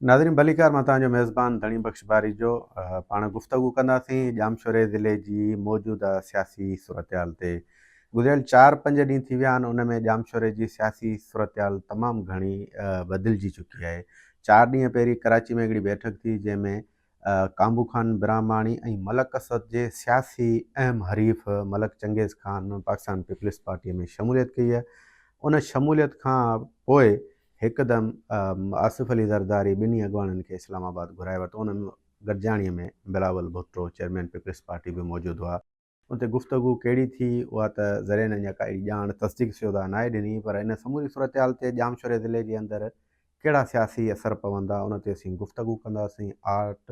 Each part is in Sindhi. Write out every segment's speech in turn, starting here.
ناظرين ڀليڪار مان توهان جو ميزبان ڌڻي بخش باريجو پاڻ گفتگو ڪنداسين ڄامشوري ضلعي جي موجوده سياسي صورتحال تي گذريل چار پنج ڏينهن ٿي ويا آهن ان ۾ ڄامشوري جي سياسي صورتحال تمام گهڻي بدلجي چڪي آهي چار ڏينهن پهرين ڪراچي ۾ هڪڙي بيٺڪ ٿي جنهن ۾ ڪانبو خان براهماڻي ۽ ملڪ اسد جي سياسي اهم حريف ملڪ چنگيز خان پاڪستان پيپلز پارٽي ۾ شموليت ڪئي آهي ان شموليت کان پوء هڪدم آصف علي زرداري ٻنهي اڳواڻن کي اسلام آباد گهرائي ورتو. ان گڏجاڻي ۾ Bilawal Bhutto, chairman Peoples Party به موجود هئا. ان تي گفتگو ڪهڙي ٿي، اها ته ذريعن اڃا ڪا اهڙي ڄاڻ تصديق شده ناهي ڏني، پر ان سموري صورتحال تي ڄامشوري ضلعي جي اندر ڪهڙا سياسي اثر پوندا، ان تي اسين گفتگو ڪنداسين. آرٽ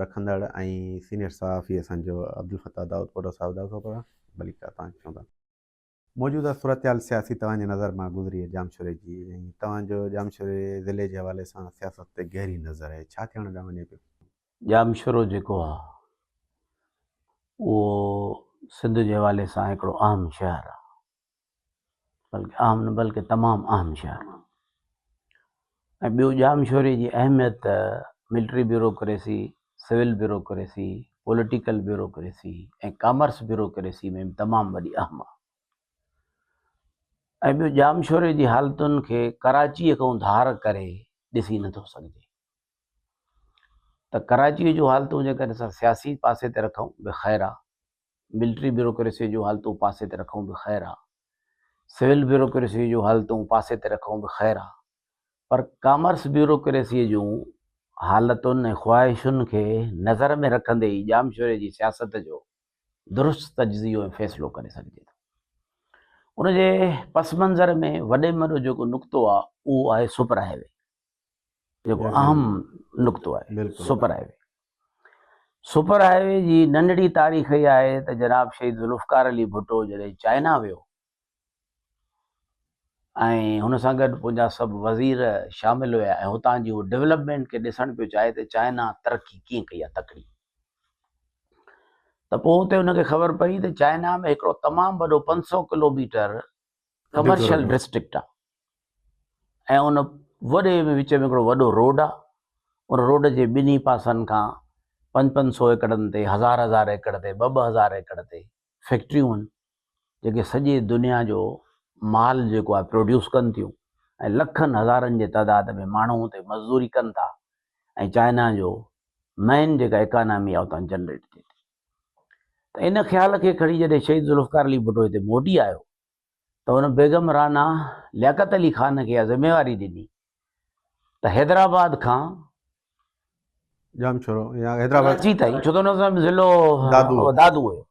رکندڙ ۽ سينيئر صحافي اسان جو عبدالفتاح دائود پوٽو صاحب دائود صاحب ڀلي توهان چوندا. موجوده صورتحال سياسي توهان جي نظر مان گذري ڄامشوري جي ۽ توهان جو ڄامشوري ضلعي جي حوالي سان سياست تي گهري نظر آهي ڇا ٿيڻ ڏانهن وڃي پيو؟ ڄامشورو جيڪو آهي اهو سنڌ جي حوالي سان هڪڙو اهم شهر آهي بلڪه اهم نه بلڪه تمام اهم شهر آهي ۽ ٻيو ڄامشوري جي اهميت military bureaucracy, civil bureaucracy, political bureaucracy ۽ commerce bureaucracy ۾ به تمام وڏي اهم آهي. ۽ ٻيو ڄامشوري جي حالتن کي ڪراچيء کان ڌار ڪري ڏسي نٿو سگهجي ته ڪراچيء جون حالتون جيڪڏهن اسان سياسي پاسي تي رکون به خير آهي، ملٽري بيوروڪريسيء جون حالتون پاسي تي رکون به خير آ، سول بيوروڪريسيء جون حالتون پاسي تي رکون به خير آ، پر ڪامرس بيوروڪريسيء جون حالتن ۽ خواهشن کي نظر ۾ رکندي ئي ڄامشوري جي سياست جو درست تجزيو ۽ فيصلو ڪري سگهجي ٿو. ان جي پس منظر ۾ وڏي ۾ وڏو جيڪو نقطو آ اهو آهي سپر هاء وي. جيڪو اهم نقطو آهي super highway super highway جي ننڍڙي تاريخ اها آهي ته جناب شهيد ذوالفقار علي ڀٽو جڏهن چائنا ويو ۽ هن سان گڏ پنهنجا سڀ وزير شامل هيا ۽ هتان جي هو ڊولپمينٽ کي ڏسڻ پيو چاهي ته چائنا ترقي ڪيئن ڪئي آهي تڪڙي ته پوء اتي هن کي خبر پئي ته چائنا ۾ هڪڙو تمام وڏو 500 ڪلوميٽر ڪمرشل ڊسٽرڪٽ آ ۽ ان وڏي ۾ وچ ۾ هڪڙو وڏو روڊ آ ان روڊ جي ٻنهي پاسن کان پنج پنج سو ايڪڙن تي هزار هزار ايڪڙ تي ٻه ٻه هزار ايڪڙ تي فيڪٽريون آهن جيڪي سڄي دنيا جو مال جيڪو آهي پروڊيوس ڪن ٿيون ۽ لکن هزارن جي تعداد ۾ ماڻهو اتي مزدوري ڪن ٿا ۽ چائنا جو مين جيڪا اڪانامي آهي اتان جنريٽ ٿئي ٿي ته ان خيال کي کڻي جڏهن شهيد ذوالفقار علي ڀٽو هتي موٽي آيو ته هن بيگم رانا لياقت علي خان کي اها ذميواري ڏني ته حيدرآباد کان ڄامشورو يا حيدرآباد ڪراچي تائين ڇو ته ان سان ضلعو دادو دادو هيو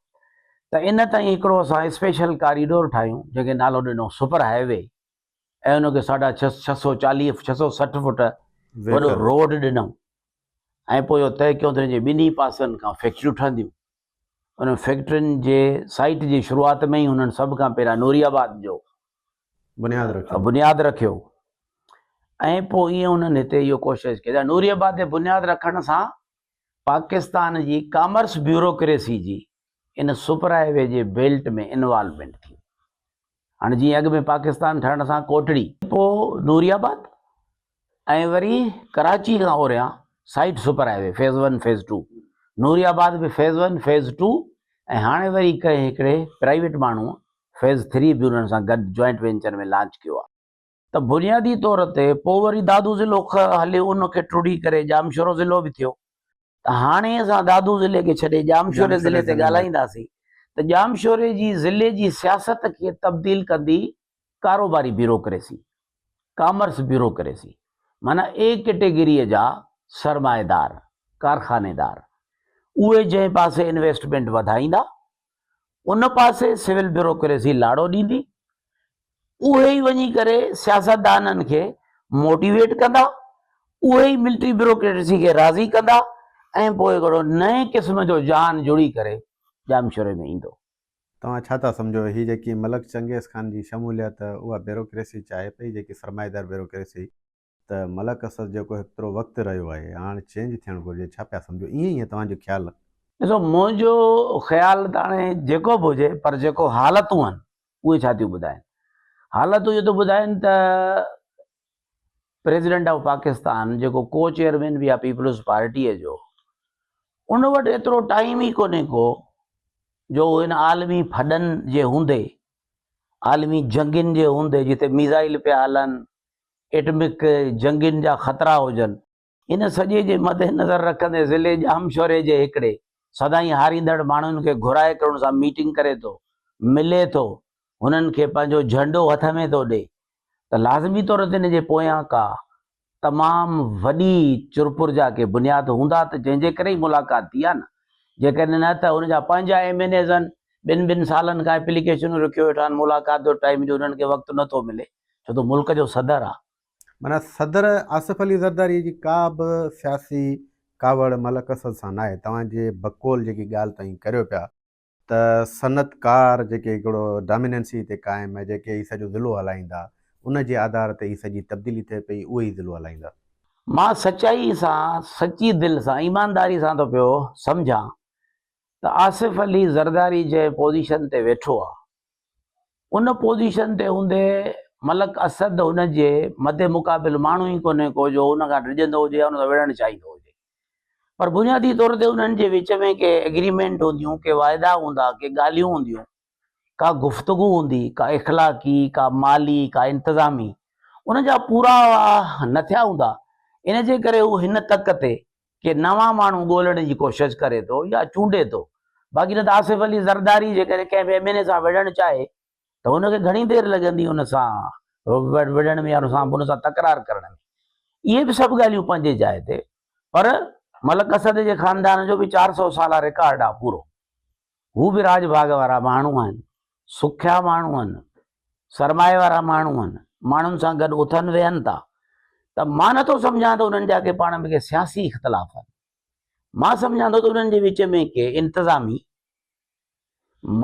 ته ان تائين هڪڙو اسان اسپيشل ڪاريڊور ٺاهيون جنهن کي نالو ڏنو سپر هاء وي ۽ ان کي ساڍا ڇهه ڇهه سو چاليهه ڇهه سو 660 فوٽ وڏو روڊ ڏنو ۽ پوء اهو طئي ڪيو ته ان جي ٻنهي پاسن کان فيڪٽريون ٺهنديون انهن فيڪٽرين جي سائيٽ جي شروعات ۾ ئي هنن سڀ کان پهريان نوري آباد جو بنياد رکيو بنياد رکيو ۽ پوء ائين انهن هتي اهو ڪوشش ڪئي ته نوري آباد تي بنياد رکڻ سان پاڪستان جي ڪامرس بيوروڪريسي جي ان سپر هاء وي جي بيلٽ ۾ انوالومينٽ ٿي هاڻي جيئن اڳ ۾ پاڪستان ٺهڻ سان ڪوٽڙي، پوء نوري آباد ۽ وري ڪراچي کان اوريان site super highway phase one phase two, نوري آباد به فيز ون فيز ٽو ۽ هاڻي وري ڪنهن هڪڙي پرائيويٽ ماڻهوء فيز ٿري به انهن سان گڏ جوائنٽ وينچر ۾ لانچ ڪيو آهي. ته بنيادي طور تي پوء وري دادو ضلعو هلي ان کي ٽڙي ڪري ڄامشورو ضلعو به ٿيو. ته هاڻي اسان دادو ضلعي کي ڇڏي ڄامشوري ضلعي تي ڳالهائينداسين ته ڄامشوري جي ضلعي جي سياست کي تبديل ڪندي ڪاروباري بيوروڪريسي، ڪامرس بيوروڪريسي معنيٰ اي ڪيٽيگريء جا سرمائيدار، ڪارخانيدار اهي جنهن پاسي انويسٽمينٽ وڌائيندا ان پاسي سول بيوروڪريسي لاڙو ڏيندي اهي ئي وڃي ڪري سياستدانن کي موٽيويٽ ڪندا، اهي ئي ملٽري بيوروڪريسي کي راضي ڪندا ۽ پوء هڪڙو نئين قسم جو جهان جڙي ڪري ڄامشوري ۾ ايندو. توهان ڇا ٿا سمجهو هي جيڪي ملڪ چنگيز خان جي شموليت اها بيوروڪريسي چاهي پئي جيڪي سرمائيدار بيوروڪريسي ته ملڪ اسد جيڪو هيترو وقت رهيو آهي هاڻ چينج ٿيڻ گهرجي ڇا پيا سمجهو ائين ئي توهان جو خيال. ڏسو منهنجو خيال ته هاڻي جيڪو به هجي پر جيڪو حالتون آهن اهي ڇا ٿيون ٻڌائين حالتون اهو ٿيون ٻڌائين ته پريزيڊنٽ آف پاڪستان جيڪو ڪو چيئرمين به آهي پيپلز پارٽيء جو، ان وٽ ايترو ٽائيم ئي ڪونهي ڪو جو هو ان عالمي ڦڏن جي هوندي، عالمي جنگين جي هوندي جتي ميزائل پيا هلن، ايٽمڪ جنگين جا خطرا هجن، ان سڄي جي مد نظر رکندي ضلعي ڄامشوري جي هڪڙي سدائين هاريندڙ ماڻهن کي گهرائي ڪري ان سان ميٽنگ ڪري ٿو، ملي ٿو، هنن کي پنهنجو جهنڊو هٿ ۾ ٿو ڏي ته لازمي طور تي ان جي پويان ڪا تمام وڏي چرپر جا ڪي بنياد هوندا ته جنهن جي ڪري ئي ملاقات ٿي آهي نه، جيڪڏهن نه ته ان جا پنهنجا ايم اين ايز آهن ٻن ٻن سالن کان ايپليڪيشنون رکيو ويٺا آهن ملاقات جو ٽائيم جو انهن کي وقت نه ٿو ملي ڇو ته ملڪ جو صدر آهي. معنيٰ صدر آصف علي زرداري جي ڪا به سياسي ڪاوڙ ملڪ اسد سان ناهي، توهان جي بقول جيڪي ڳالهه توهين ڪريو پيا ته صنعتڪار جيڪي هڪڙو ڊاميننسي هتي قائم آهي جيڪي هي سڄو ضلعو هلائيندا ان جي آڌار تي هي سڄي تبديلي ٿئي پئي اهي ئي ضلعو هلائيندا. مان سچائي سان سچي دل سان ايمانداري سان ٿو پيو سمجهان ته آصف علي زرداري جنهن پوزيشن تي ويٺو آهي ان پوزيشن تي هوندي ملڪ اسد هن جي مد مقابل ماڻهو ئي ڪونهي ڪو جو ان کان ڊڄندو هجي يا ان سان وڙهڻ چاهيندو هجي پر بنيادي طور تي انهن جي وچ ۾ ڪي ايگريمينٽ هونديون، ڪي واعدا هوندا، ڪي ڳالهيون هونديون، ڪا گفتگو هوندي، ڪا اخلاقي، ڪا مالي، ڪا انتظامي، ان جا پورا نه ٿيا هوندا، ان جي ڪري هو هن تڪ تي ڪي نوان ماڻهو ڳولڻ جي ڪوشش ڪري ٿو يا چونڊي ٿو. باقي نه ته آصف علي زرداري جيڪڏهن ڪنهن به ايم اين اي سان وڙهڻ چاهي ته هن کي گهڻي دير لڳندي ان سان وڙهڻ ۾ يا ان سان تڪرار ڪرڻ ۾. اهي به سڀ ڳالهيون پنهنجي جاء تي پر ملڪ اسد جي خاندان جو به 400 سالا رڪارڊ آهي پورو. هو به راڄ ڀاڳ وارا ماڻهو آهن، سکيا ماڻهو آهن، سرمائي وارا ماڻهو آهن، ماڻهن سان گڏ اٿن ويهن ٿا ته مان نٿو سمجهان ته انهن جا ڪي پاڻ ۾ ڪي سياسي اختلاف آهن. مان سمجهان ٿو ته انهن جي وچ ۾ ڪي انتظامي،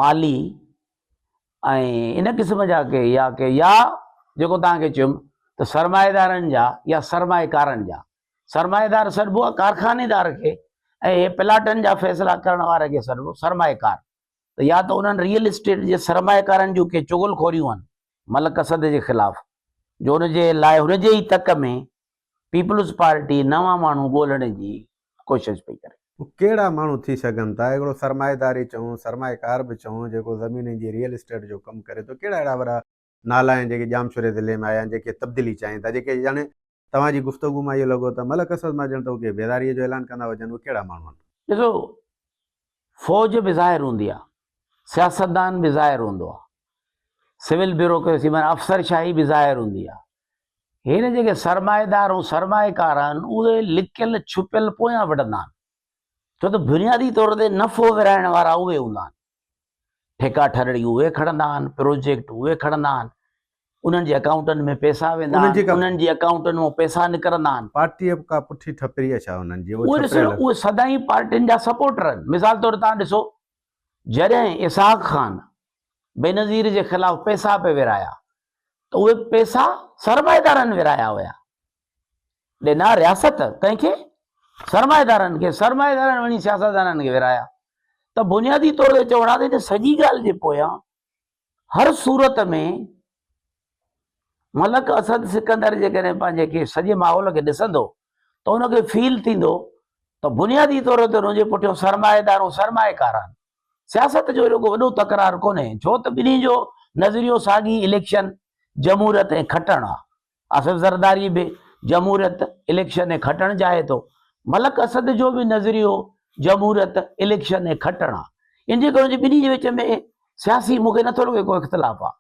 مالي ۽ ان قسم جا ڪي يا ڪي يا جيڪو توهان کي چيم ته سرمائيدارن جا يا سرمائيڪارن جا سرمائيدار سڏبو آهي ڪارخانيدار کي ۽ هي پلاٽن جا فيصلا ڪرڻ واري کي سڏبو سرمائيڪار ته يا ته انهن ريئل اسٽيٽ جي سرمائيڪارن جون ڪي چغل خوريون آهن ملڪ اسد جي خلاف جو ان جي لاء هن جي ئي تڪ ۾ پيپلز پارٽي نوان ماڻهو ڳولڻ جي ڪوشش پئي ڪري. هو ڪهڙا ماڻهو ٿي سگهن ٿا؟ هڪڙو سرمائيدار ئي چئون، سرمائيڪار به چئون، جيڪو زمينن جي ريئل اسٽيٽ جو ڪم ڪري ٿو، ڪهڙا اهڙا وڏا نالا آهن جيڪي ڄامشوري ضلعي ۾ آيا آهن، جيڪي تبديلي چاهين ٿا، جيڪي ڄڻ توهان جي گفتگو مان اهو لڳو ته ملڪ اسد مان ڄڻ ته اهي ڪنهن بيداريء جو اعلان ڪندا هجن، اهي ڪهڙا ماڻهو آهن؟ ڏسو فوج به ظاهر هوندي آهي، سياستدان به ظاهر هوندو آهي، سول بيوروڪريسي معنيٰ افسر شاهي به ظاهر هوندي آهي. هن جيڪي سرمائيدار ۽ سرمائيڪار آهن اهي لڪيل ڇپيل پويان وڙهندا آهن، ڇو ته بنيادي طور تي نفعو ورهائڻ وارا اهي هوندا آهن. ٺيڪا ٺرڙي اهي کڻندا آهن، پروجيڪٽ اهي کڻندا آهن، انهن جي اڪائونٽن ۾ پئسا ويندا آهن، انهن جي اڪائونٽن مان پئسا نڪرندا آهن. پارٽيء به ڪا پٺي ٺپري آهي ڇا انهن جي؟ اهي ڏسو نه اهي سدائين پارٽين جا سپورٽر آهن. مثال طور توهان ڏسو جڏهن اسحاق خان بينظير جي خلاف پئسا پئي ورهايا ته اهي پئسا سرمائيدارن ورهايا هيا. ڏنا رياست ڪنهن کي؟ سرمائيدارن کي، سرمائيدارن وڃي سياستدانن کي ورهايا ته بنيادي طور تي چوڻ آهي ته سڄي ڳالهه جي پويان هر صورت ۾ ملڪ اسد سڪندر جيڪڏهن پنهنجي کي سڄي ماحول کي ڏسندو ته ان کي فيل ٿيندو ته بنيادي طور تي ان جي پٺيان سرمائيدار ۽ سرمائيڪار آهن. سياست جو اهڙو ڪو وڏو تڪرار ڪونهي ڇو ته ٻنهي جو نظريو ساڳي اليڪشن، جمهوريت ۽ کٽڻ آهي. آصف زرداري به جمهوريت، اليڪشن ۽ کٽڻ چاهي ٿو. ملڪ اسد جو به نظريو جمهوريت، اليڪشن ۽ کٽڻ آ. ان جي ڪري ان جي ٻنهي جي وچ ۾ سياسي مون کي نٿو لڳي ڪو اختلاف آ.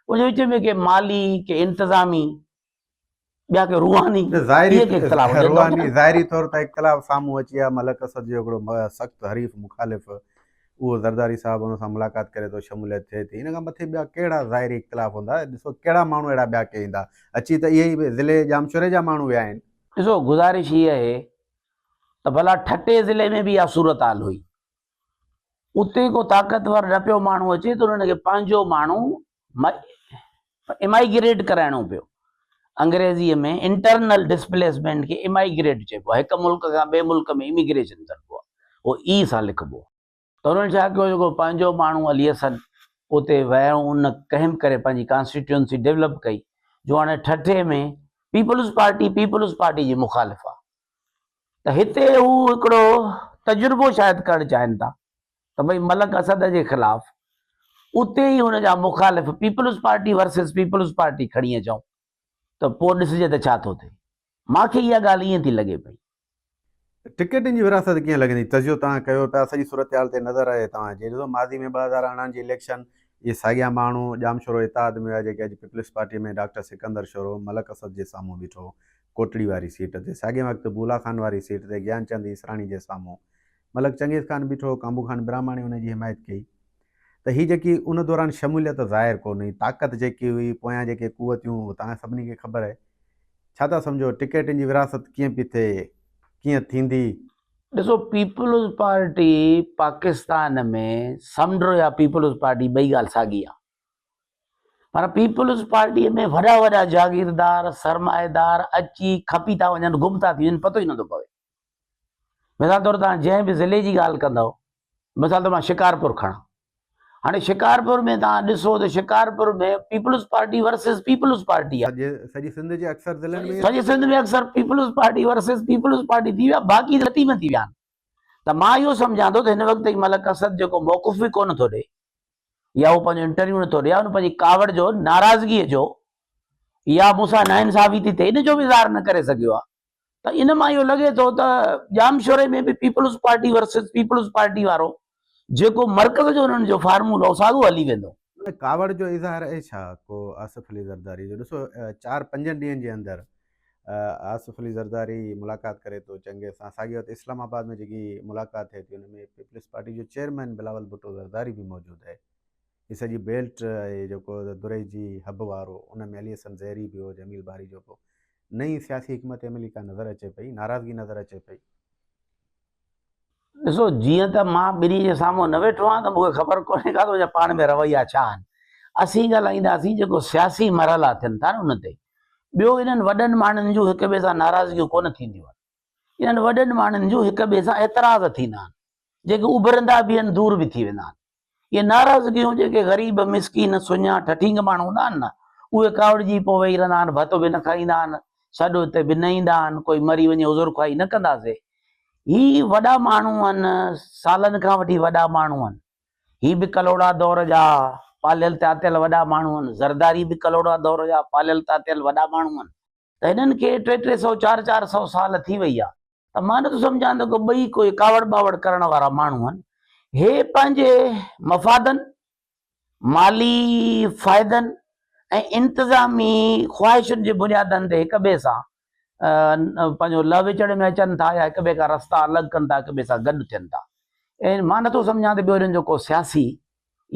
ان جي وچ ۾ ڪي مالي، ڪي انتظامي، ٻيا ڪي روحاني اهي ڪي اختلاف هجن ٿا. روحاني ظاهري طور ته اختلاف سامهون اچي ويا. ملڪ اسد جو هڪڙو سخت حريف مخالف اهو زرداري صاحب ان سان ملاقات ڪري ٿو شموليت ٿئي ٿي ان کان مٿي ٻيا ڪهڙا ظاهري اختلاف هوندا ڏسو ڪهڙا ماڻهو اهڙا ٻيا ڪي ايندا اچي ته اهي ئي ضلعي ڄامشوري جا ماڻهو ويا آهن. ڏسو گذارش هيء آهي ته ڀلا ٺٽي ضلعي ۾ به اها صورتحال هئي اتي ڪو طاقتور نه پيو ماڻهو اچي ته انهن کي پنهنجو ماڻهو امائگريٽ ڪرائڻو پيو. انگريزيء ۾ انٽرنل ڊسپليسمينٽ کي امائگريٽ چئبو آهي. هڪ ملڪ کان ٻئي ملڪ ۾ اميگريشن سڏبو آهي. اهو اي سان لکبو آهي. ته انهن ڇا ڪيو جيڪو پنهنجو ماڻهو علي حسن اتي ويو ان ڪنهن به ڪري پنهنجي ڪانسٽيٽيونسي ڊولپ ڪئي جو هاڻي ٺٽي ۾ پيپلز پارٽي پيپلز پارٽي جي مخالف آ ته هتي هو هڪڙو تجربو شايد ڪرڻ چاهين ٿا ته ڀئي ملڪ اسد جي خلاف اتي ئي هن جا مخالف peoples party versus peoples party کڻي اچون ته پوء ڏسجي ته ڇا ٿو ٿئي. مان کي اها ڳالهه ائين ٿي لڳي پئي. ٽڪيٽن جي ورهاست ڪيئن لڳندي؟ تجزيو توهان ڪيو پيا، سڄي صورتحال تي نظر آهي توهان جي. ڏسو ماضي ۾ 2018 جي اليڪشن اهي ساڳيا ماڻهو ڄامشورو اتحاد ۾ هيا جيڪي اڄ Peoples party ۾ doctor Sikandar Shoro Malik Asad جي سامهون بيٺو ڪوٽڙي واري سيٽ تي ساڳئي وقت بولا خان واري سيٽ تي گيان چند ايسراڻي جي سامهون ملڪ چنگيز خان بيٺو ڪامبو خان براهماڻي ان جي حمايت ڪئي ته هي جيڪي ان دوران شموليت ظاهر ڪو نه هئي طاقت جيڪي هئي پويان جيڪي قوتيون هو توهان سڀني کي خبر آهي ڇا ٿا سمجهو ٽڪيٽن جي ورهاست ڪيئن پئي ٿئي ڪيئن ٿيندي؟ ڏسو پيپلز پارٽي پاڪستان ۾ سمنڊ يا پيپلز پارٽي ٻئي ڳالهه ساڳي آ پر پيپلز پارٽي ۾ وڏا وڏا جاگيردار سرمائيدار اچي کپي ٿا وڃن گم ٿا ٿي وڃن پتو ئي نٿو پوي مثال طور توهان جنهن به ضلعي جي ڳالهه ڪندؤ مثال طور مان شڪارپور کڻان هاڻي شڪارپور ۾ توهان ڏسو ته Shikarpur ۾ peoples party versus peoples party آهي. سڄي سنڌ جي اڪثر ضلعن ۾ سڄي سنڌ ۾ اڪثر peoples party versus peoples party ٿي ويا باقي لتي ۾ ٿي ويا آهن ته مان اهو سمجهان ٿو ته هن وقت تائين ملڪ اسد جيڪو موقف به ڪونه ٿو ڏي يا هو پنهنجو انٽرويو نٿو ڏي يا هن پنهنجي ڪاوڙ جو ناراضگي جو يا مون سان ناانصافي ٿي ٿئي ان جو به اظهار نه ڪري سگهيو آهي ته ان مان اهو لڳي ٿو ته ڄامشوري ۾ به peoples party versus peoples party وارو جيڪو مرڪز جو انهن جو فارمولو آهي ساڳيو هلي ويندو. ان ڪاوڙ جو اظهار اهي ڇا ڪو آصف علي زرداري جو ڏسو چار پنجن ڏينهن جي اندر آصف علي زرداري ملاقات ڪري ٿو چنگيز سان ساڳي وقت اسلام آباد ۾ جيڪي ملاقات ٿئي ٿي ان ۾ پيپلز پارٽي جو چيئرمين بلاول ڀٽو زرداري به موجود آهي هي سڄي بيلٽ آهي جيڪو دري جي حب وارو ان ۾ علي حسن زهري به هو جميل باري جو به هو نئين سياسي حڪمت عملي ڪا نظر اچي پئي، ناراضگي نظر اچي پئي. ڏسو جيئن ته مان ٻنهي جي سامهون نه ويٺو آهيان ته مون کي خبر ڪونهي ڪا ته ان جا پاڻ ۾ رويا ڇا آهن. اسين ڳالهائينداسين جيڪو سياسي مرحلا ٿين ٿا نه ان تي. ٻيو انهن وڏن ماڻهن جون هڪ ٻئي سان ناراضگيون ڪونه ٿينديون آهن. انهن وڏن ماڻهن جون هڪ ٻئي سان اعتراض ٿيندا آهن. جيڪي اڀرندا به آهن دور به ٿي ويندا آهن. اهي ناراضگيون جيڪي غريب، مسڪين، سڃا، ٺٺينگ ماڻهو هوندا آهن نه، اهي ڪاوڙجي پوء ويهي رهندا آهن، ڀت به نه کائيندا آهن، سڏ اتي به نه ايندا آهن، ڪوئي مري وڃي عذر خواهي نه ڪنداسي. هي وڏا ماڻهو آهن، سالن کان وٺي وڏا ماڻهو آهن. هي به ڪلهوڙا دور جا پاليل تاتيل وڏا ماڻهو آهن، زرداري به ڪلهوڙا دور جا پاليل تاتيل وڏا ماڻهو آهن. ته هنن کي ٽي ٽي سئو چار چار سئو سال ٿي وئي آهي ته مان نٿو سمجهان ته ڪو ٻئي ڪوئي ڪاوڙ ٻاوڙ ڪرڻ وارا ماڻهو آهن. هي پنهنجي مفادن، مالي فائدن ۽ انتظامي خواهشن جي بنيادن تي هڪ ٻئي سان پنهنجو لهه وچڙ ۾ اچن ٿا يا هڪ ٻئي کان رستا الڳ ڪن ٿا هڪ ٻئي سان گڏ ٿين ٿا ۽ مان نٿو سمجهان ته ٻيو هنن جو ڪو سياسي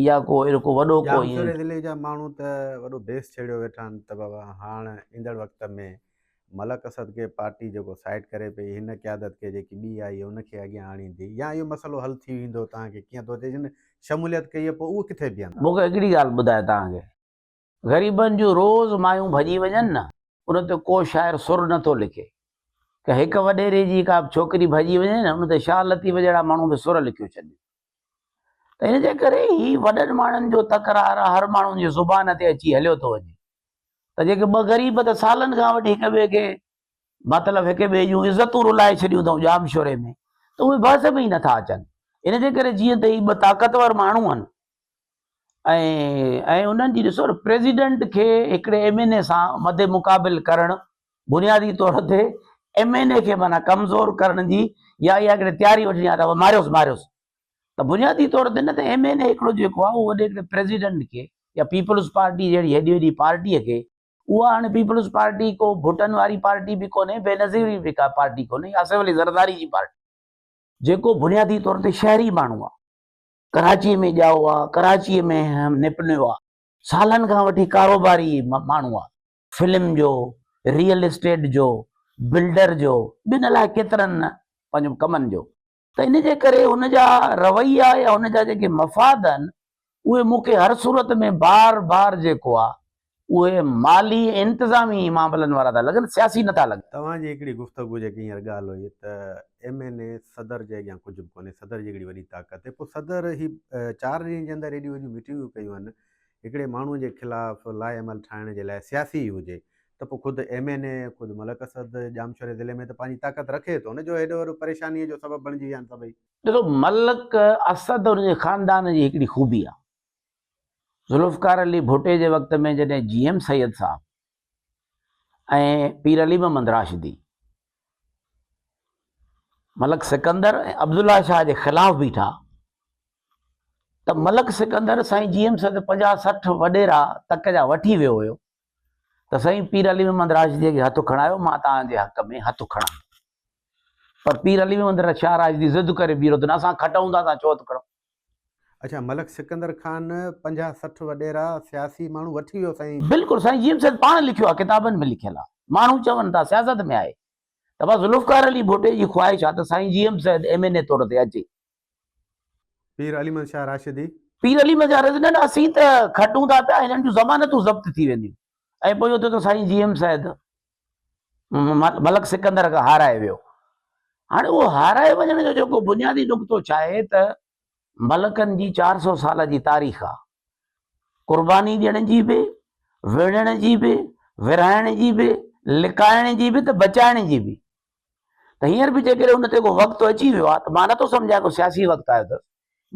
يا ڪو اهڙو ڪو وڏو ڪو ڄامشوري ضلعي جا ماڻهو ته وڏو بيس ڇيڙيو ويٺا آهن ته بابا هاڻ ايندڙ وقت ۾ ملڪ اسد کي پارٽي جيڪو سائيڊ ڪري پئي هن قيادت کي جيڪي ٻي آئي ان کي اڳيان آڻيندي يا اهو مسئلو حل ٿي ويندو توهان کي ڪيئن ٿو اچي جن شموليت ڪئي پوء اهو ڪٿي بيهندا. مون کي هڪڙي ڳالهه ٻڌاء توهان کي غريبن جون روز مايون ڀڄي وڃن نه ان تي ڪو شاعر سر نه ٿو لکي ڪه هڪ وڏيري جي ڪا ڇوڪري ڀڄي وڃي نه ان تي شاهه لطيف جهڙا ماڻهو به سر لکيو ڇڏين. ته ان جي ڪري هي وڏن ماڻهن جو تڪرار هر ماڻهن جي زبان تي اچي هليو ٿو وڃي ته جيڪي ٻه غريب ته سالن کان وٺي هڪ ٻئي کي مطلب هڪ ٻئي جون عزتون رلائي ڇڏيون اٿئون ڄامشوري ۾ ته اهي بحث ۾ ئي نٿا اچن ان جي ڪري جيئن ته هي ٻه طاقتور ماڻهو آهن ۽ ۽ انهن جي ڏسو نه پريزيڊنٽ کي هڪڙي ايم اين اي سان مد مقابل ڪرڻ بنيادي طور تي ايم اين اي کي معنيٰ ڪمزور ڪرڻ جي يا اها هڪڙي تياري وٺڻي آهي ته ماريوس ماريوس ته بنيادي طور تي نه ته ايم اين اي هڪڙو جيڪو آهي اهو وڏي هڪڙي پريزيڊنٽ کي يا پيپلز پارٽي جهڙي هيڏي وڏي پارٽي کي اها هاڻي پيپلز پارٽي ڪو ڀٽن واري پارٽي به ڪونهي بينظير جي به ڪا پارٽي ڪونهي آصف علي زرداري جي پارٽي جيڪو بنيادي طور تي شهري ماڻهو آهي ڪراچي ۾ ڄائو آهي ڪراچي ۾ نپنيو آهي سالن کان وٺي ڪاروباري ماڻهو آهي فلم جو، ريئل اسٽيٽ جو، بلڊر جو، ٻين الائي ڪيترن پنهنجو ڪمن جو ته ان جي ڪري هن جا رويا يا هن جا جيڪي مفاد آهن اهي مون کي هر صورت ۾ بار بار جيڪو آهي اهي مالي ۽ انتظامي معاملن وارا ٿا لڳن سياسي نٿا لڳن. توهان جي هڪڙي گفتگو جيڪي هينئر ڳالهه هئي ته ايم اين اي صدر جي اڳيان ڪجهه به ڪونهي صدر جي هڪڙي وڏي طاقت آهي پوء صدر هي چار ڏينهن جي اندر ايڏيون وڏيون ميٽنگون ڪيون آهن هڪڙي ماڻهو جي خلاف لاء عمل ٺاهڻ جي لاء سياسي ئي هجي ته پوء خود ايم اين اي خود ملڪ اسد ڄامشوري ضلعي ۾ ته پنهنجي طاقت رکي ٿو نه جو هيڏو وڏو پريشانيء جو سبب بڻجي ويا آهن سڀئي. ڏسو ملڪ اسد ان جي خاندان جي هڪڙي خوبي آهي. ذوالفقار علي ڀٽي جي وقت ۾ جڏهن جي ايم سيد صاحب ۽ پير علي محمد راشدي ملڪ سڪندر ۽ عبدالله شاهه جي خلاف بيٺا ته ملڪ سڪندر سائين جي ايم سيد 50 60 وڏيرا تڪ جا وٺي ويو هيو ته سائين پير علي محمد راشدي کي هٿ کڻايو مان توهان جي حق ۾ هٿ کڻان پر پير علي محمد شاهه راشدي ضد ڪري بيرو ته نه اسان کٽون ٿا اسان ڇو هٿ کڻون. اڇا ملڪ سڪندر خان 50 60 وڏيرا سياسي ماڻهو وٺي ويو سائين. بلڪل سائين جي ايم سيد پاڻ لکيو آهي ڪتابن ۾ لکيل آهي ماڻهو چون ٿا سياست ۾ آهي ته بس ذوالفقار علي ڀٽي جي خواهش آهي ته سائين G M Syed M N A طور تي اچي. پير علي محمد شاهه راشدي. پير علي محمد شاهه راشدي نه نه اسين ته کٽون ٿا پيا هنن جون ضمانتون ضبط ٿي وينديون ۽ پوء اهو ٿيو ته سائين جي ايم سيد ملڪ سڪندر کان هارائي ويو. هاڻي اهو هارائي وڃڻ جو جيڪو بنيادي نقطو ڇا آهي ته ملڪن جي 400 سال جي تاريخ آ. قرباني ڏيڻ جي به، وڙهڻ جي به، ورهائڻ جي به، لڪائڻ جي به ته بچائڻ جي به. ته هينئر به جيڪڏهن ان تي ڪو وقت اچي ويو آ ته مان نٿو سمجهان ڪو سياسي وقت آيو اٿس.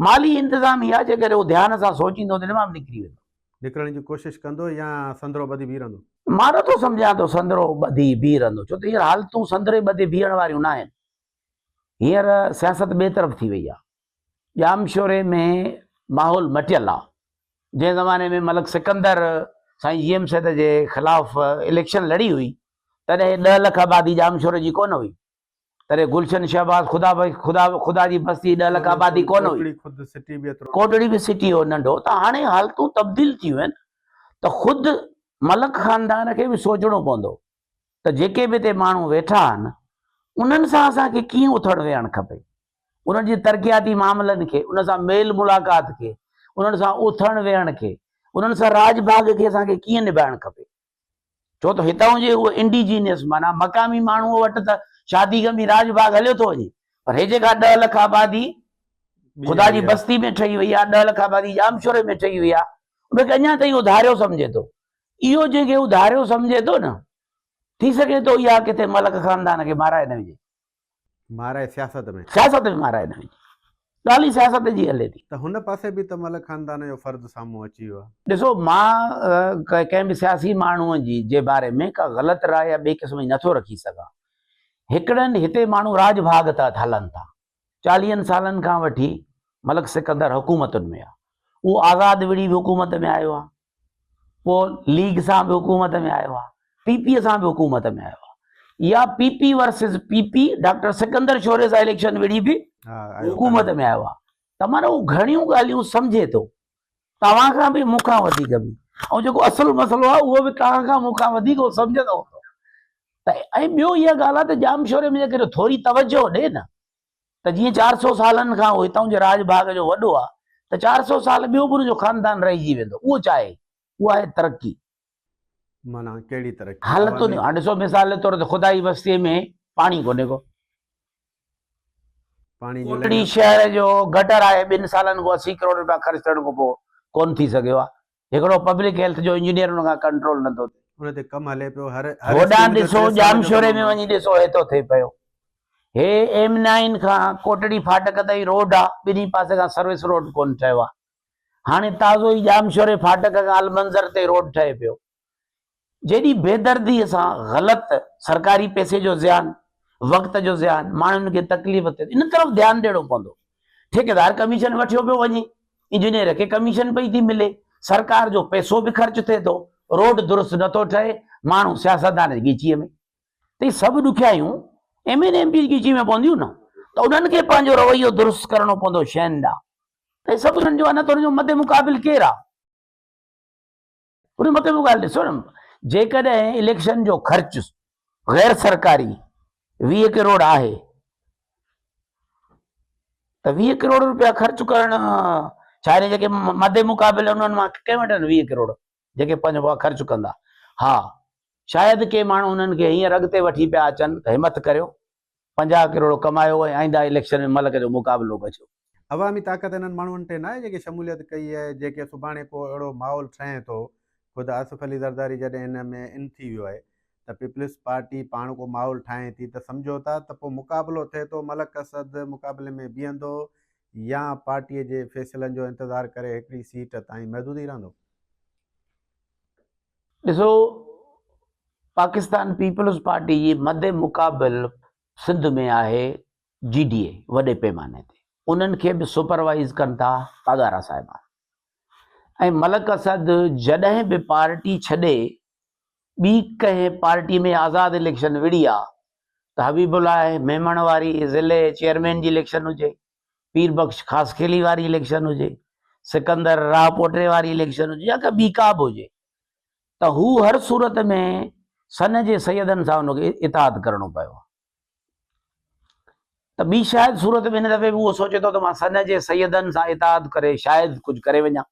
مالي انتظام هي آهي جيڪڏهن هو ڌيان سان سوچيندو ته ان مان به نڪري ويندو. نڪرڻ جي ڪوشش ڪندو يا سندرو ٻڌي بيهي رهندو؟ مان نٿو سمجهان ته سندرو ٻڌي بيهي رهندو ڇو ته هينئر حالتون سندري ٻڌي بيهڻ واريون ناهن. هينئر سياست ٻئي طرف ٿي وئي آهي. ڄامشوري ۾ ماحول مٽيل آهي. جنهن زماني ۾ ملڪ سڪندر سائين جي ايم سيد جي خلاف اليڪشن لڙي هئي تڏهن 10 لک آبادي ڄامشوري جي ڪونه هئي. تڏهن گلشن شهباز خدا خدا خدا جي بستي 10 لک آبادي ڪونه هئي. ڪوٽڙي به سٽي هو ننڍو ته هاڻي حالتون تبديل ٿيون آهن ته خود ملڪ خاندان کي به سوچڻو پوندو ته جيڪي به هتي ماڻهو ويٺا آهن انهن سان اسان کي ڪيئن اٿڻ ويهڻ کپي، انهن جي ترقياتي معاملن کي، انهن سان ميل ملاقات کي، انهن سان اٿڻ ويهڻ کي، انهن سان راڄ ڀاڳ کي اسان کي ڪيئن نڀائڻ کپي. ڇو ته هتان جي اهو انڊيجينيس معنيٰ مقامي ماڻهوء وٽ ته شادي غمي راڄ ڀاڳ هليو ٿو وڃي پر هي جيڪا 10 لک آبادي خدا جي بستي ۾ ٺهي وئي آهي، 10 لک آبادي ڄامشوري ۾ ٺهي وئي آهي، ان کي اڃا تائين اهو ڌاريو سمجهي ٿو. اهو جنهن کي هو ڌاريو سمجهي ٿو نه، ٿي سگهي ٿو اها ڪٿي ملڪ خاندان کي مارائي نه وجهي. مارائي سياست ۾. سياست ۾ مارائي نه وڃي. ڳالهه ئي سياست جي هلي ٿي. ته هن پاسي به ته ملڪ خاندان جو فرد سامهون اچي ويو آهي. ڏسو مان ڪنهن به سياسي ماڻهوء جي جي باري ۾ ڪا غلط راء يا ٻئي قسم جي نٿو رکي سگهان. هڪڙن هتي ماڻهو راڄ ڀاڳ تحت هلن ٿا. چاليهن سالن کان وٺي ملڪ سڪندر حڪومتن ۾ آهي. اهو آزاد وڙهي به حڪومت ۾ آيو آهي. پوء ليگ سان به حڪومت ۾ آيو آهي، پي پي سان به حڪومت ۾ آيو آهي يا P P versus P P doctor Sikandar Shori سان اليڪشن وڙهي به حڪومت ۾ آيو آهي ته معنيٰ هو گهڻيون ڳالهيون سمجهي ٿو توهان کان به مون کان وڌيڪ به ۽ جيڪو اصل مسئلو آهي اهو به توهان کان مون کان وڌيڪ هو سمجهندو هوندو ته ۽ ٻيو اها ڳالهه آهي ته ڄامشوري ۾ جيڪڏهن ٿوري توجهه ڏي نه ته جيئن 400 سالن کان هو هتان جي راڄ ڀاڳ جو وڏو آ ته 400 سال ٻيو به ان جو خاندان رهجي ويندو. اهو ڇا آهي؟ اها آهي ترقي. معنيٰ ڪهڙي ترقي؟ حالتن هاڻ ڏسو مثال جي طور تي خدائي بستيء ۾ پاڻي ڪونهي ڪو. پاڻي جون ڪوٽڙي شهر جو گٽر آهي ٻن سالن کان 80 ڪروڙ رپيا خرچ ٿيڻ کان پوء ڪونه ٿي سگهيو آ. هڪڙو پبلڪ هيلٿ جو انجنيئر ان کان ڪنٽرول نٿو ٿئي. ان تي ڪم هلي پيو هر هوڏانهن ڏسو ڄامشوري ۾ وڃي ڏسو هي ٿو ٿئي پيو. هي ايم نائين کان ڪوٽڙي ڦاٽڪ تائين روڊ آ ٻنهي پاسي کان سروس روڊ ڪونه ٺهيو آ. هاڻي تازو ئي ڄامشوري ڦاٽڪ کان المنظر تائين روڊ ٺهي پيو. جيڏي بيدرديء سان غلط سرڪاري پئسي جو زيان، وقت جو زيان، ماڻهن کي تڪليف ٿئي ٿي، ان طرف ڌيان ڏيڻو پوندو. ٺيڪيدار ڪميشن وٺيو پيو وڃي، انجنيئر کي ڪميشن پئي ٿي ملي، سرڪار جو پئسو به خرچ ٿئي ٿو، روڊ درست نٿو ٺهي، ماڻهو سياستدان جي ڳچيء ۾. ته هي سڀ ڏکيائيون ايم اين ايم پي جي ڳچيء ۾ پونديون نه ته انهن کي پنهنجو رويو درست ڪرڻو پوندو شين ڏانهن. ته هي سڀ انهن جو آهي نه ته انهن جو مد مقابل ڪير آهي؟ ان مطلب ڳالهه ڏسو نه جيڪڏهن اليڪشن جو خرچ غير سرڪاري 20 ڪروڙ آهي ته 20 ڪروڙ روپيا خرچ ڪرڻ ڇا آهي جيڪي مد مقابل انهن مان ڪنهن وٽ آهن 20 ڪروڙ جيڪي پنهنجو خرچ ڪندا. ها شايد ڪي ماڻهو انهن کي هينئر اڳتي وٺي پيا اچن ته همٿ ڪريو 50 ڪروڙ ڪمايو ۽ آئنده اليڪشن ۾ ملڪ جو مقابلو ڪجو. عوامي طاقت انهن ماڻهن ٽي ناهي جيڪي شموليت ڪئي آهي، جيڪي سڀاڻي ڪو اهڙو ماحول ٺهي ٿو، خود آصف علي زرداري جڏهن ان ۾ ان ٿي ويو آهي ته پيپلز پارٽي پاڻ ڪو ماحول ٺاهي ٿي ته سمجهو ٿا ته پوء مقابلو ٿئي ٿو ملڪ اسد مقابلي ۾ بيهندو يا پارٽي جي فيصلن جو انتظار ڪري هڪڙي سيٽ تائين محدود ئي رهندو؟ ڏسو پاڪستان پيپلز پارٽي جي مد مقابل سنڌ ۾ آهي جي ڊي اي وڏي پيماني تي انهن کي به سپروائيز ڪن ٿا پاڳارا صاحبان ۽ ملڪ اسد جڏهن به پارٽي ڇڏي ٻي ڪنهن پارٽي ۾ آزاد اليڪشن وڙهي آ ته حبيب الله ميمڻ واري ضلعي چيئرمين جي اليڪشن هجي، پير بخش خاصخيلي واري اليڪشن هجي، سڪندر راء پوٽي واري اليڪشن هجي يا ڪا ٻي ڪا به هجي ته هو هر صورت ۾ سن جي سيدن سان ان کي اتحاد ڪرڻو پيو. ته ٻي شايد صورت ۾ هن دفعي به اهو سوچي ٿو ته مان سن جي سيدن سان اتحاد ڪري شايد ڪجهه ڪري وڃان.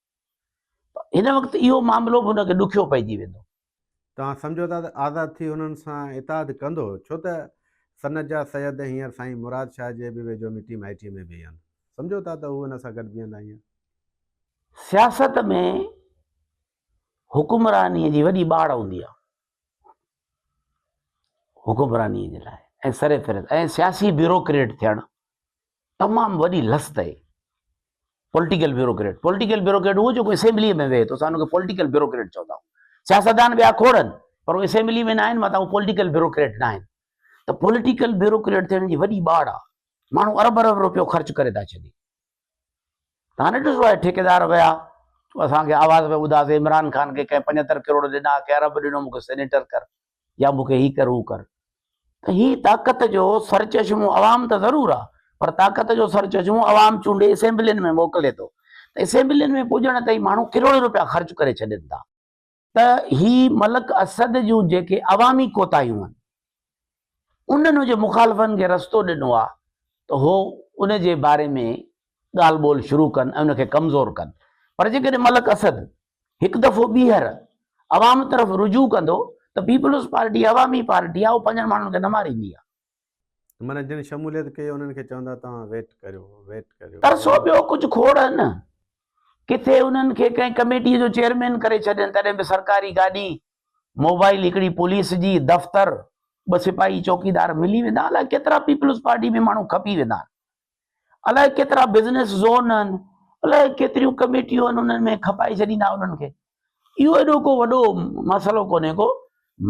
هن وقت اهو معاملو به هن کي ڏکيو پئجي ويندو. توهان سمجهو ٿا ته آزاد ٿي هنن سان اتحاد ڪندو؟ ڇو ته سن جا سيد هينئر سائين مراد شاهه جي به ويجهو مٽي مائٽيء ۾ به آهن. سمجهو ٿا ته هو هن سان گڏ بيهندا هينئر؟ سياست ۾ حڪمرانيء جي وڏي ٻاڙ هوندي آهي. حڪمراني جي لاء ۽ سر فهرست ۽ سياسي بيوروڪريٽ ٿيڻ تمام وڏي لست آهي پوليٽيڪل بيوروڪريٽ پوليٽيڪل بيوروڪريٽ اهو جيڪو اسيمبلي ۾ ويهي ٿو اسان ان کي پوليٽيڪل بيوروڪريٽ چوندا آهيون سياستدان ٻيا کوڙ آهن پر اهي اسيمبلي ۾ نه آهن مطلب اهي پوليٽيڪل بيوروڪريٽ نه آهن ته پوليٽيڪل بيوروڪريٽ ٿيڻ جي وڏي ٻاڙ آهي ماڻهو ارب ارب روپيو خرچ ڪري ٿا ڇڏي توهان نه ڏٺو آهي ٺيڪيدار ويا اسان کي آواز پيا ٻڌاسي عمران خان کي ڪنهن 75 ڪروڙ ڏنا ڪنهن ارب ڏنو مونکي سينيٽر ڪر يا مونکي هي ڪر هو ڪر ته هي طاقت جو سرچشمو عوام ته ضرور آهي پر طاقت جو سرچشمو عوام چونڊي اسيمبلين ۾ موڪلي ٿو ته اسيمبلين ۾ پڄڻ تائين ماڻهو ڪروڙين روپيا خرچ ڪري ڇڏين ٿا ته هي ملڪ اسد جون جيڪي عوامي ڪوتاهيون آهن انهن جي مخالفن کي رستو ڏنو آهي ته هو ان جي باري ۾ ڳالهه ٻولهه شروع ڪن ۽ ان کي ڪمزور ڪن پر جيڪڏهن ملڪ اسد هڪ دفعو ٻيهر عوام طرف رجوع ڪندو ته پيپلز پارٽي عوامي پارٽي آهي اهو پنهنجن ماڻهن کي نه ماريندي آهي. معنيٰ جن شموليت ڪئي انهن کي چوندا توهان ويٽ ڪريو ويٽ ڪريو. ترسو ٻيو ڪجهه کوڙ نه. ڪٿي انهن کي ڪنهن ڪميٽي جو چيئرمين ڪري ڇڏين تڏهن به سرڪاري گاڏي، موبائل هڪڙي پوليس جي، دفتر، ٻه سپاهي چوڪيدار ملي ويندا الائي ڪيترا پيپلز پارٽي ۾ ماڻهو کپي ويندا آهن. الائي ڪيترا بزنس زون آهن الائي ڪيتريون ڪميٽيون آهن انهن ۾ کپائي ڇڏيندا انهن کي. اهو ايڏو ڪو وڏو مسئلو ڪونهي ڪو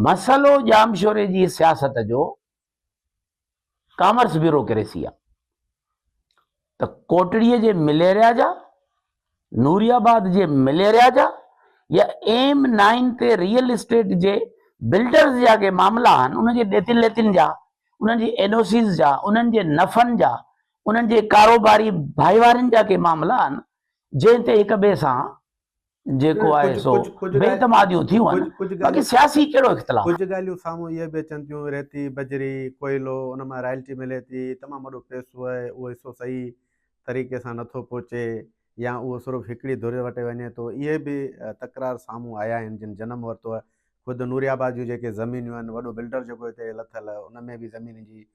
مسئلو ڄامشوري جي سياست جو ڪامرس بيوروڪريسي آ ته ڪوٽڙي جي مليريا جا نوري آباد جي مليريا جا يا ايم نائن تي ريئل اسٽيٽ جي بلڊرز جا ڪي معاملا آهن انهن جي ڏيتين ليتين جا انهن جي اين او سيز جا انهن جي نفعن جا انهن جي ڪاروباري ڀائيوارين جا ڪي معاملا آهن جنهن تي هڪ ٻئي سان جيڪو آهي سو بي اعتماديون ٿيون آهن باقي سياسي ڪهڙو اختلاف. ڪجهه ڳالهيون سامهون اهي به اچن ٿيون ريتي، بجري، ڪوئلو ان مان رائلٽي ملي ٿي تمام وڏو پئسو آهي اهو حصو صحيح طريقي سان نٿو پهچي يا اهو صرف هڪڙي ڌر وٽ وڃي ٿو اهي به تڪرار سامهون آيا آهن جن جنم ورتو آهي خود نوري آباد جون جيڪي زمينيون آهن وڏو بلڊر جيڪو هتي لٿل آهي ان ۾ به زمين جي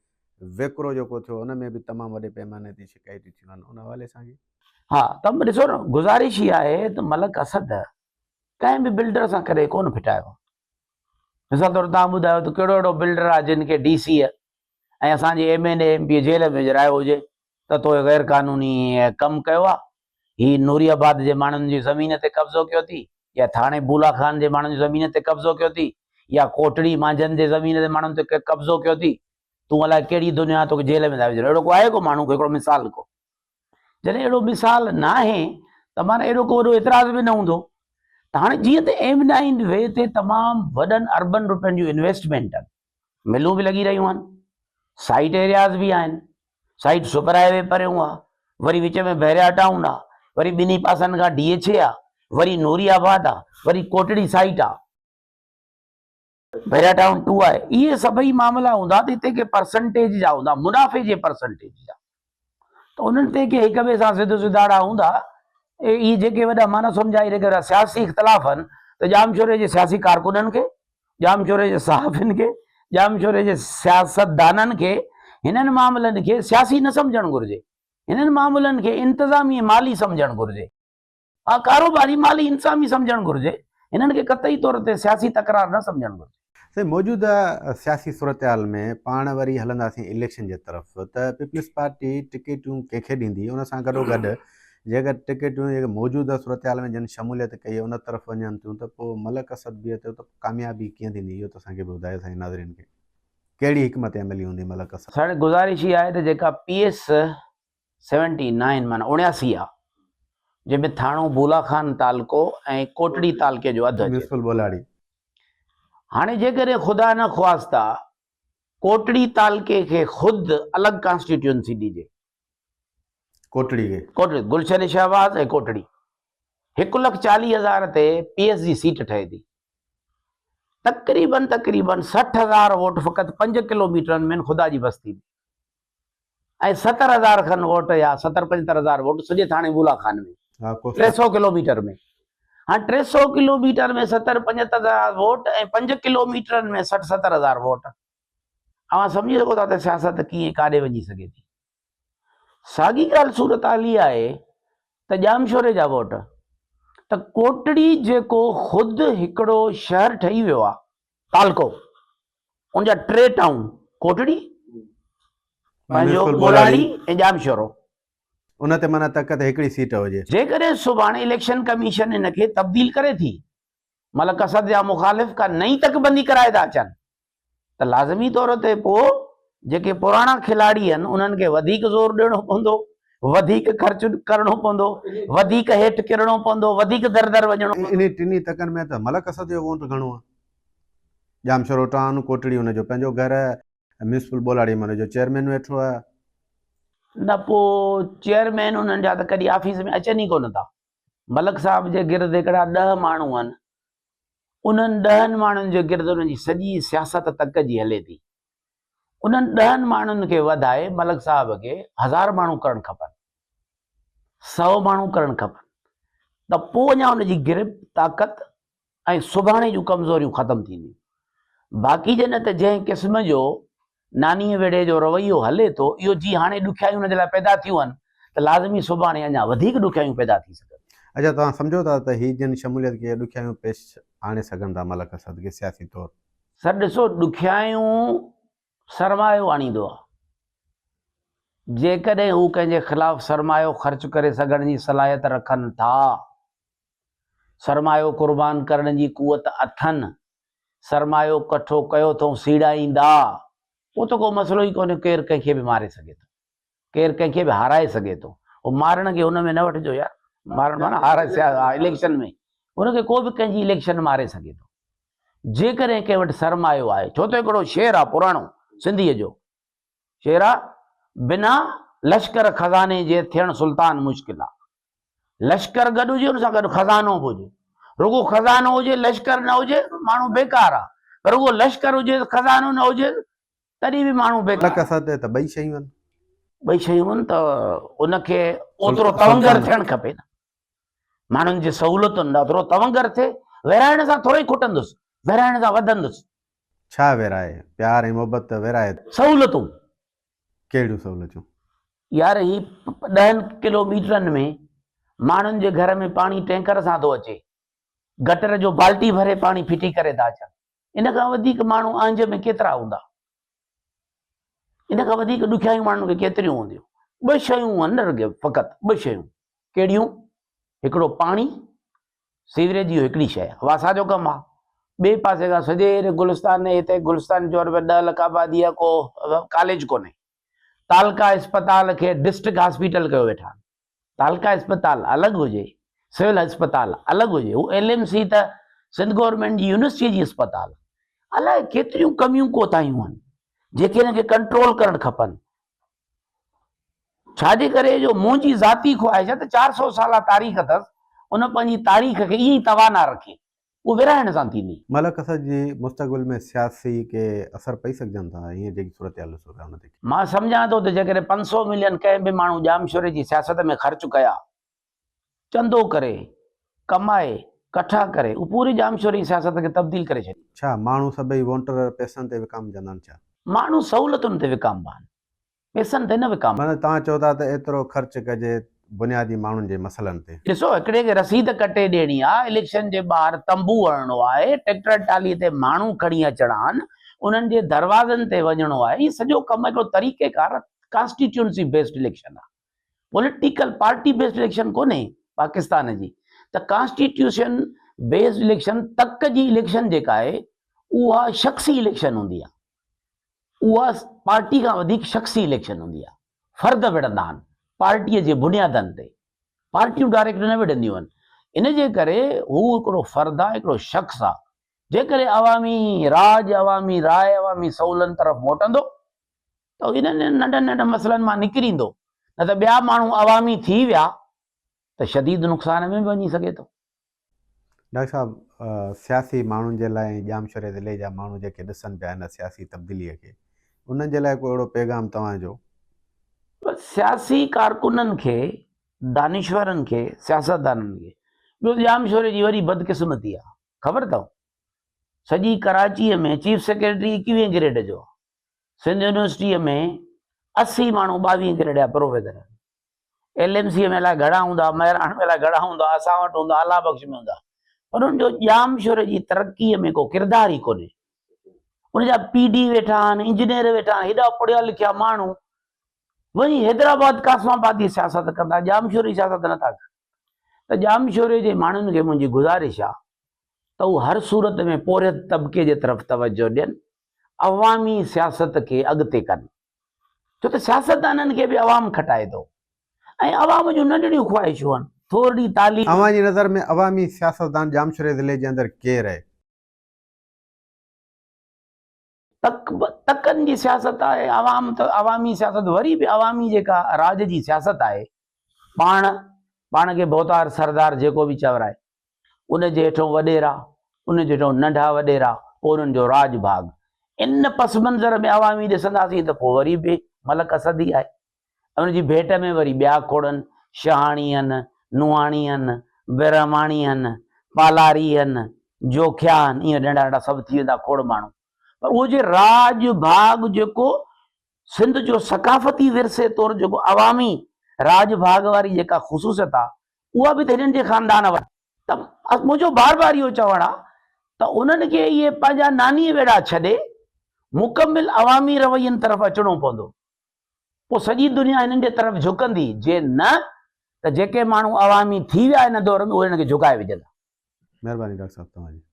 ويڪرو جيڪو ٿيو ان ۾ به تمام وڏي پيماني تي شڪايتون ٿيون آهن ان حوالي سان ڪي ها ته ڏسو نه گذارش هي آهي ته ملڪ اسد ڪنهن به بلڊر سان ڪڏهن ڪونه ڦٽايو آهي. مثال طور توهان ٻڌايو ته ڪهڙو اهڙو بلڊر آهي جن کي ڊي سيء ۽ اسان جي M N A M P jail ۾ وجهرايو هجي ته تو غير قانوني ڪم ڪيو آهي هي نوري آباد جي ماڻهن جي زمين تي قبضو ڪيو ٿي يا ٿاڻي بولا خان جي ماڻهن جي زمين تي قبضو ڪيو ٿي يا ڪوٽڙي مانجهند جي زمين تي ماڻهن تي قبضو ڪيو ٿي تون الائي ڪهڙي دنيا توکي جيل ۾ ٿا وجهن اهڙو ڪو آهي ڪو ماڻهو هڪڙو مثال ڪو جڏهن اهڙو مثال ناهي ته معنيٰ اهڙو ڪو وڏو اعتراض به نه هوندو ته هاڻي جيئن ته ايم نائن وي تي تمام وڏن اربن روپين جون انويسٽمينٽ آهن ملون به لڳي رهيون آهن سائيٽ ايرياز به آهن سائيٽ سپر هاء وي پريون آهي وري وچ ۾ بحريا ٽائون آهي وري ٻنهي پاسن کان ڊي ايڇ اي آهي وري نوري آباد آهي وري ڪوٽڙي سائيٽ آهي بحريا ٽائون ٽو آهي اهي سڀئي معاملا هوندا ته هتي ڪي پرسنٽيج جا هوندا منافعي جي پرسنٽيج جا ته انهن تي ڪي هڪ ٻئي سان ضد زداڙا هوندا اهي جيڪي وڏا معنيٰ سمجهائي رهيا سياسي اختلاف آهن ته ڄامشوري جي سياسي ڪارڪنن کي ڄامشوري جي صحافين کي ڄامشوري جي سياستدانن کي هنن معاملن کي سياسي نه سمجهڻ گهرجي هنن معاملن کي انتظامي مالي سمجهڻ گهرجي اها ڪاروباري مالي انتظامي سمجهڻ گهرجي، هنن کي قطعي طور تي سياسي تڪرار نه سمجهڻ گهرجي. سائين موجوده سياسي صورتحال ۾ پاڻ وري هلنداسين اليڪشن جي طرف ته پيپلز پارٽي ٽڪيٽون ڪنهن کي ڏيندي ان سان گڏو گڏ جيڪر ٽڪيٽون جيڪي موجوده صورتحال ۾ جن شموليت ڪئي ان طرف وڃن ٿيون ته پوء ملڪ اسد به ٿيو ته ڪاميابي ڪيئن ٿيندي اهو ته اسان کي به ٻڌايو سائين ناظرين کي ڪهڙي حڪمت عملي هوندي ملڪ اسد. سائين گذارش اها آهي ته جيڪا پي ايس سيونٽي نائين معنيٰ 79 آ، جنهن ۾ ٿاڻو بولا خان تعلقو ۽ ڪوٽڙي تعلقي جو اڌ اچي ٿو. ميونسپل ٻولهاڙي. هاڻي جيڪڏهن خدا نه خواسته ڪوٽڙي تعلقي کي خود الڳ ڪانسٽيٽيونسي ڏجي. ڪوٽڙي کي. ڪوٽڙي، گلشن شهباز ۽ ڪوٽڙي. 1,40,000 تي پي ايس جي سيٽ ٺهي ٿي. تقريبن تقريبن 60,000 ووٽ فقط 5 ڪلوميٽرن ۾ خدا جي بستي ۾. ۽ 70,000 کن ووٽ يا ستر پنجتر هزار ووٽ سڄي ٿاڻي بولا خان ۾ 300 ڪلوميٽر ۾. هاڻ 300 ڪلوميٽر ۾ ستر پنجتر هزار ووٽ ۽ 5 ڪلوميٽرن ۾ سٺ ستر هزار ووٽ. اوهان سمجهي سگهو ٿا ته سياست ڪيئن ڪاڏي وڃي سگهي ٿي. ساڳي ڳالهه صورتحال اها آهي ته ڄامشوري جا ووٽ ته ڪوٽڙي جيڪو خود هڪڙو شهر ٺهي ويو آهي تعلقو ان جا ٽي ٽائون ڪوٽڙي، پنهنجو ٻولاڙي ۽ ڄامشورو. ان تي معنيٰ تڪ تي هڪڙي سيٽ هجي. جيڪڏهن سڀاڻي اليڪشن ڪميشن ان کي تبديل ڪري ٿي، ملڪ اسد جا مخالف ڪا نئين تڪ بندي ڪرائي ٿا اچن ته لازمي طور تي پوء جيڪي پراڻا کلاڙي آهن انهن کي وڌيڪ زور ڏيڻو پوندو، وڌيڪ خرچ ڪرڻو پوندو، وڌيڪ هيٺ ڪرڻو پوندو، وڌيڪ در در وڃڻو پوندو. انهي ٽنهي تڪن ۾ ته ملڪ اسد جو ووٽ گهڻو آهي. ڄامشورو ٽائون، ڪوٽڙي ان جو پنهنجو گهر ۽ ميونسپل ٻولاڙي ۾ ان جو چيئرمين ويٺو آهي. نه پوء چيئرمين انهن جا ته ڪڏهن آفيس ۾ اچن ئي ڪونه ٿا. ملڪ صاحب جي گرد هڪڙا ڏهه ماڻهو آهن. انهن ڏهن ماڻهن جي گرد انهن جي سڄي سياست تڪ جي هلي ٿي. انهن ڏهن ماڻهن کي وڌائي ملڪ صاحب کي هزار ماڻهو ڪرڻ کپن، سئو ماڻهو ڪرڻ کپن ته پوء اڃا ان جي گرپ، طاقت ۽ سڀاڻي جون ڪمزوريون ختم ٿينديون. باقي جي نه ته جنهن قسم جو نانيء ويڙهي جو رويو هلي ٿو، اهو جي هاڻي ڏکيائيون ان جي لاء پيدا ٿيون آهن ته لازمي سڀاڻي اڃا وڌيڪ ڏکيائيون پيدا ٿي سگهن ٿيون. اڇا توهان سمجهو ٿا ته هي جن شموليت ڪئي ڏکيائيون پيش آڻي سگهن ٿا ملڪ اسد کي سياسي طور؟ سر ڏسو ڏکيائيون سرمايو آڻيندو آهي. جيڪڏهن هو ڪنهن جي خلاف سرمايو خرچ ڪري سگهڻ جي صلاحيت رکن ٿا. سرمايو قربان ڪرڻ جي قوت اٿن، سرمايو ڪٺو ڪيو اٿئون سيڙائيندا، پوء ته ڪو مسئلو ئي ڪونهي ڪير ڪنهن کي به ماري سگهي ٿو، ڪير ڪنهن کي به هارائي سگهي ٿو، هو مارڻ کي هن ۾ نه وٺجو يار، مارڻ معنيٰ هارائي اليڪشن ۾ هن کي ڪو به ڪنهن جي اليڪشن ماري سگهي ٿو، جيڪڏهن ڪنهن وٽ سرمايو آهي، ڇو ته هڪڙو شعر آهي پراڻو سنڌيء جو شعر آهي، بنا لشڪر خزاني جي ٿيڻ سلطان مشڪل آ. لشڪر گڏ هجي ان سان گڏ خزانو به هجي. رڳو خزانو هجي لشڪر نه هجي ماڻهو بيڪار آ. پر رڳو لشڪر هجي خزانو نه هجي تڏهن به ماڻهو بيڪار آ. لڪ تي ته ٻئي شيون آهن. ٻئي شيون آهن ته ان کي اوترو تونگر ٿيڻ کپي نه. ماڻهن جي سهولتن ڏانهن ٿورو تونگر ٿئي. ورهائڻ سان ٿورو ئي کٽندس، ورهائڻ سان وڌندس. ڇا ورهائي؟ پيار ۽ محبت ته ورهائي ٿو. سهولتون. ڪهڙيون سهولتيون؟ يار هي ڏهن ڪلو ميٽرن ۾ ماڻهن جي گهر ۾ پاڻي ٽينڪر سان ٿو اچي. گٽر جو بالٽي ڀري پاڻي ڦٽي ڪري ٿا اچن. ان کان وڌيڪ ماڻهو اهنج ۾ ڪيترا هوندا؟ ان کان وڌيڪ ڏکيائيون ماڻهن کي ڪيتريون هونديون؟ ٻه شيون آهن نه رڳي فقط ٻه شيون. ڪهڙيون؟ هڪڙو پاڻي، سيوريج اهو هڪڙي شيء آهي، واسا جو ڪم آهي. ٻئي پاسي کان سڄي گلستان هتي گلستان چور ۾ 10 لک آبادي آهي ڪو ڪاليج ڪونهي. تعلقه اسپتال کي ڊسٽرڪٽ هاسپيٽل ڪيو ويٺا آهن. تعلقه اسپتال الڳ هجي، سول اسپتال الڳ هجي، هو ايل ايم سي ته سنڌ گورنمينٽ جي يونيورسٽيء جي اسپتال آهي. الائي ڪيتريون ڪميون ڪوتاهيون آهن، جيڪي هن کي ڪنٽرول ڪرڻ کپن. ڇا جي ڪري جو منهنجي ذاتي خواهش آهي ته 400 سالا تاريخ اٿس، ان پنهنجي تاريخ کي ائين ئي توانا رکي. اهو ورهائڻ سان ٿيندي. ملڪ اسد جي مستقبل ۾ سياسي ڪي اثر پئي سگهجن ٿا هينئر جيڪي صورتحال ڏسو پيا ان تي ڪي. مان سمجهان ٿو ته جيڪڏهن 500 ملين ڪنهن به ماڻهو ڄامشوري جي سياست ۾ خرچ ڪيا، چندو ڪري، ڪمائي، ڪٺا ڪري، اهو پوري ڄامشوري جي سياست کي تبديل ڪري ڇڏيندو. ڇا ماڻهو سڀئي وونٽر پئسن تي وڪامجندا آهن ڇا؟ ماڻهو سهولتن تي وڪامبا آهن. پئسن تي نه وڪامبا. معنيٰ توهان چئو ٿا ته ايترو خرچ ڪجي بنيادي ماڻهن جي مسئلن تي. ڏسو هڪڙي کي رسيد ڪٽي ڏيڻي آ، اليڪشن جي ٻاهر تنبو هڻڻو آهي، ٽيڪٽر ٽالي تي ماڻهو کڻي اچڻا آهن، انهن جي دروازن تي وڃڻو آهي، هي سڄو ڪم هڪڙو طريقيڪار ڪانسٽيٽيونسي بيسڊ اليڪشن آ، پوليٽيڪل پارٽي بيسڊ اليڪشن ڪونهي پاڪستان جي ته ڪانسٽيٽيوشن بيسڊ اليڪشن تڪ جي اليڪشن جيڪا آهي اها شخصي اليڪشن هوندي آهي اها پارٽي کان وڌيڪ شخصي اليڪشن هوندي آهي فرد وڙهندا آهن پارٽي جي بنيادن تي پارٽيون ڊائريڪٽ نه وڙهنديون آهن ان جي ڪري هو هڪڙو فرد آهي هڪڙو شخص آهي جيڪڏهن عوامي راڄ عوامي راء عوامي سهولن طرف موٽندو ته انهن ننڍن ننڍن مسئلن مان نڪري ايندو، نه ته ٻيا ماڻهو عوامي ٿي ويا ته شديد نقصان ۾ به وڃي سگهي ٿو. ڊاڪٽر صاحب سياسي ماڻهن جي لاء ۽ ڄامشوري ضلعي جا ماڻهو جيڪي ڏسن پيا هن سياسي تبديليء کي انهن جي لاء ڪو اهڙو پيغام توهان جو؟ سياسي ڪارڪنن کي، دانشورن کي، سياستدانن کي ٻيو ڄامشوري جي وڏي بدقسمتي آهي خبر اٿو سڄي ڪراچيء ۾ چيف سيڪريٽري ايڪويهين گريڊ جو آهي. سنڌ يونيورسٽيء ۾ 80 ماڻهو ٻاويهين گريڊ جا پروفيسر آهن. ايل ايم سيء ۾ الائي گهڻا هوندا، مهراڻ ۾ الائي گهڻا هوندا، اسان وٽ هوندا، الله بخش ۾ هوندا. پر انهن جو ڄامشوري جي ترقيء ۾ ڪو ڪردار ئي ڪونهي. ان جا پي ڊي ويٺا آهن، انجنيئر ويٺا آهن، هيڏا پڙهيا لکيا ماڻهو وڃي حيدرآباد قاسم آباد جي سياست ڪندا، ڄامشوري جي سياست نٿا ڪن. ته ڄامشوري جي ماڻهن کي منهنجي گذارش آهي ته هو هر صورت ۾ پورهيت طبقي جي طرف توجهه ڏين، عوامي سياست کي اڳتي ڪن، ڇو ته سياستدانن کي به عوام کٽائي ٿو ۽ عوام جون ننڍڙيون خواهشون آهن، ٿورڙي تعليم. اوهان جي نظر ۾ عوامي سياستدان ڄامشوري ضلعي جي اندر ڪير آهي؟ تڪ تڪن جي سياست آهي، عوام ته عوامي سياست وري به عوامي جيڪا راڄ جي سياست آهي، پاڻ پاڻ کي ڀوتار سردار جيڪو به چورائي، ان جي هيٺئون وڏيرا، ان جي هيٺئون ننڍا وڏيرا، پوء انهن جو راڄ ڀاڳ. ان پس منظر ۾ عوامي ڏسنداسين ته پوء وري به ملڪ اسد ئي آهي. ان جي ڀيٽ ۾ وري ٻيا کوڙن، شهاڻي هن، نوحاڻي هن، برهماڻي هن، پالاري هن، جوکيا هن، ائين ننڍا ننڍا سڀ ٿي ويندا کوڙ ماڻهو. پر اهو جي راڄ ڀاڳ جيڪو سنڌ جو ثقافتي ورثي طور جيڪو عوامي راڄ ڀاڳ واري جيڪا خصوصيت آهي، اها به ته هنن جي خاندان وٽ. ته منهنجو بار بار اهو چوڻ آ ته انهن کي اهي پنهنجا ناني ويڙها ڇڏي مڪمل عوامي روين طرف اچڻو پوندو. پوء سڄي دنيا هنن جي طرف جهڪندي، جي نه ته جيڪي ماڻهو عوامي ٿي ويا هن دور ۾ اهي هنن کي جهڪائي وجهندا. مهرباني ڊاڪٽر صاحب توهان جي.